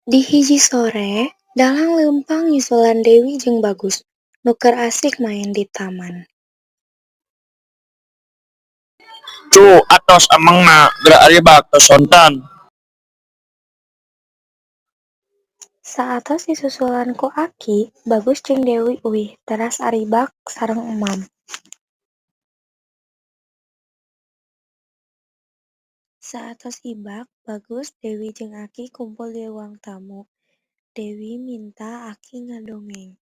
Di hiji sore, Dalang leumpang nyusulan Dewi jeung Bagus, nu keur asik maen di taman. Tuh atos amengna, geura Aribak tos sontan. Saatos disusulan ku Aki, Bagus jeung Dewi uih teras Aribak sareng emam. Saatos ibak, Bagus, Dewi jeung Aki kumpul di ruang tamu. Dewi minta Aki ngadongeng.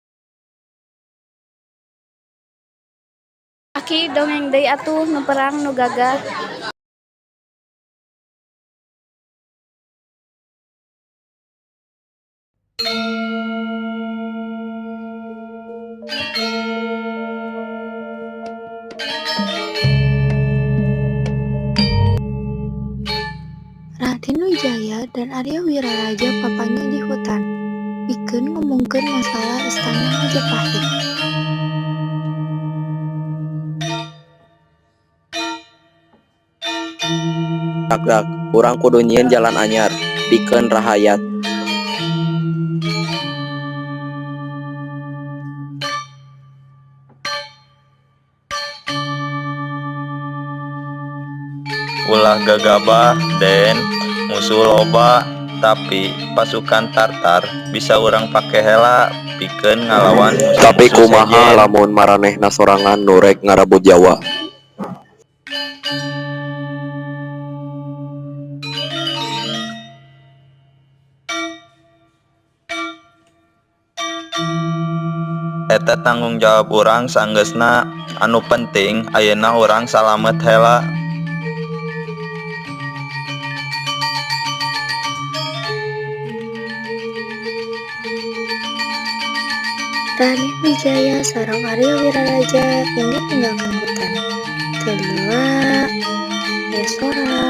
Aki, dongeng deui atuh nu perang nu gagah. Raden Wijaya dan Arya Wiraraja papanggih di hutan, pikeun ngomongkeun masalah istana Majapahit. Ragrak, urang kudu nyieun jalan anyar pikeun rahayat. Ulah gagabah, Den. Musuh loba, tapi pasukan Tartar bisa urang pake heula pikeun ngalawan Tapi musuh-musuh kumaha sejen. Lamun maranehna sorangan nu rek ngarebut Jawa? Eta tanggung jawab urang sanggeusna. Anu penting ayeuna urang salamet heula. Raden Wijaya sareng Arya Wiraraja indit ninggalkeun hutan. Teu lila, aya sora.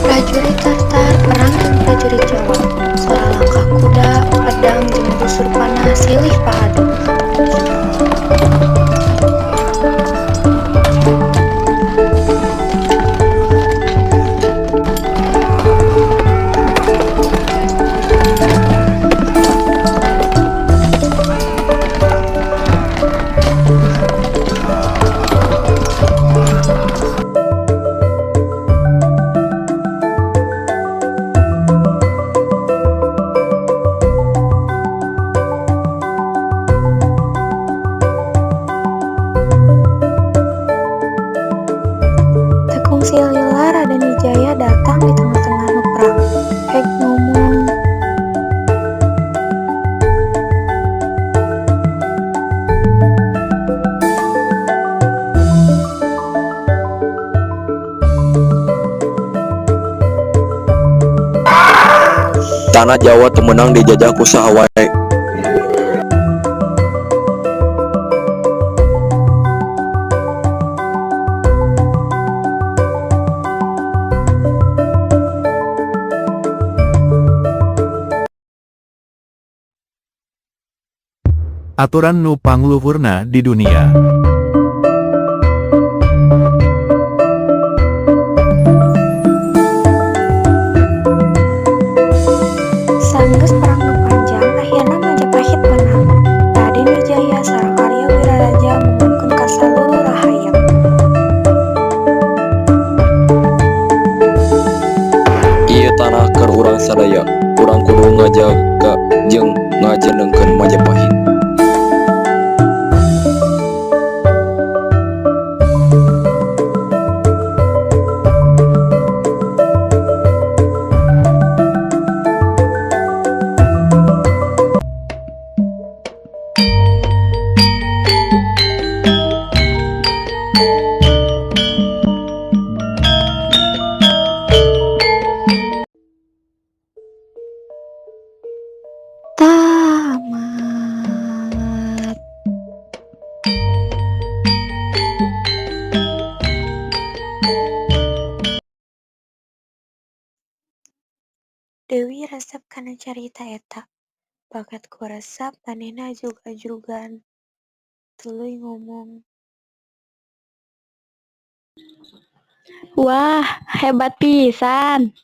Prajurit Tartar perang jeung prajurit Jawa. Sora langkah kuda, pedang jeung busur panah silih paadu. Teu kungsi lila Raden Wijaya datang di tengah-tengah nu perang, hek ngomong. Tanah Jawa teu meunang dijajah ku saha wae. Aturan nu pangluhurna di dunia. Sanggeus perang nu panjang, akhirna Majapahit menang. Raden Wijaya sareng Arya Wiraraja ngumumkeun ka saluruh rahayat. Ieu tanah keur urang sadaya, urang kudu ngajaga jeung ngajenengkeun Majapahit. Dewi resep kana carita eta. Bakat ku resep manehna ajrug-ajrugan. Tuluy ngomong. Wah, hebat pisan.